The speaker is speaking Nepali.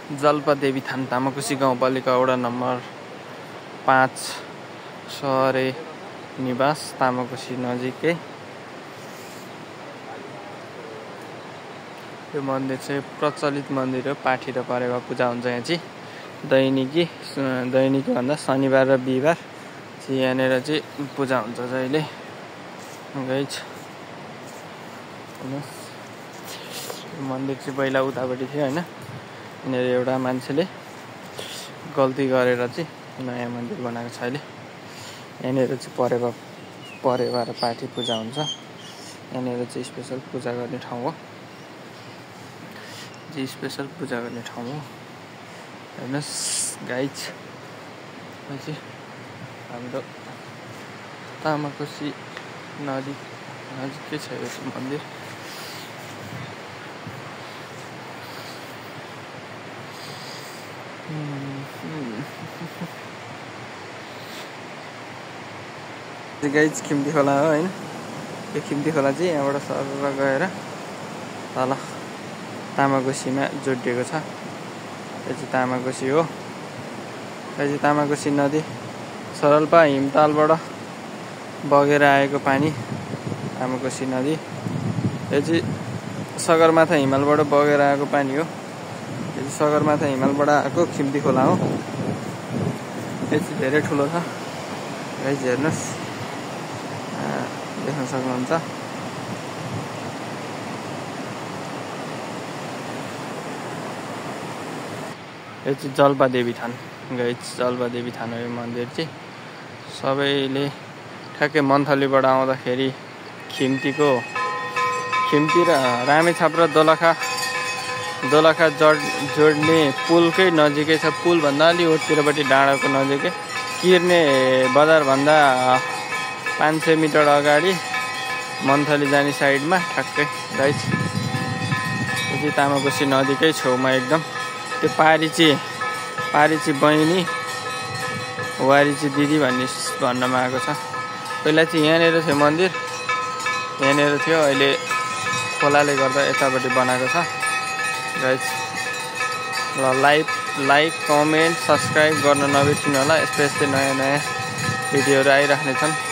जल्पादेवी थान तामाकोसी गाउँपालिका वडा नम्बर 5 सहरे निवास तामाकोसी नजिकै। यो मन्दिर चाहिँ प्रचलित मन्दिर हो। पाठी र परेवा पूजा हुन्छ यहाँ चाहिँ दैनिकी भन्दा शनिबार र बिहिबार चाहिँ यहाँनिर चाहिँ पूजा हुन्छ जहिले। गाइज मन्दिर चाहिँ पहिला उतापट्टि थियो होइन, यहाँनिर एउटा मान्छेले गल्ती गरेर चाहिँ नयाँ मन्दिर बनाएको छ अहिले। यहाँनिर चाहिँ परेवा र पाठी पूजा हुन्छ। यहाँनिर चाहिँ स्पेसल पूजा गर्ने ठाउँ हो, हेर्नुहोस् गाइज। हाम्रो तामाकोसी नजिकै छ यो मन्दिर। गाइज खिम्ती खोला हो होइन। यो खिम्ती खोला चाहिँ यहाँबाट सर गएर तल तामाकोसीमा जोडिएको छ। यो चाहिँ तामाकोसी हो। यो चाहिँ तामाकोसी नदी सरलपा हिमतालबाट बगेर आएको पानी तामाकोसी नदी। यो चाहिँ सगरमाथा हिमालबाट बगेर आएको पानी हो। यो चाहिँ सगरमाथा हिमालबाट आएको खिम्ती खोला हो। यो चाहिँ धेरै ठुलो छ गाइज, हेर्नुहोस् देख्न सक्नुहुन्छ। यो चाहिँ जल्पादेवी थान गाइज, जल्पादेवी थान हो यो मन्दिर चाहिँ। सबैले ठ्याक्कै मन्थलीबाट आउँदाखेरि खिम्ती र रामेछाप र दोलखा जोड्ने पुलकै नजिकै छ। पुलभन्दा अलि उत्तिरपट्टि डाँडाको नजिकै किर्ने बजारभन्दा 500 मिटर अगाडि मन्थली जाने साइडमा ठ्याक्कै गाइज। यो चाहिँ तामाकोसी नदीकै छेउमा एकदम। त्यो पारिची बहिनी वारिची दिदी भन्नमा आएको छ। पहिला चाहिँ यहाँनिर थियो मन्दिर, यहाँनिर थियो। अहिले खोलाले गर्दा यतापट्टि बनाएको छ गाइज। ल लाइक कमेन्ट सब्सक्राइब गर्न नबिर्सिनु होला। यस्तै नयाँ भिडियोहरू आइराख्ने छन्।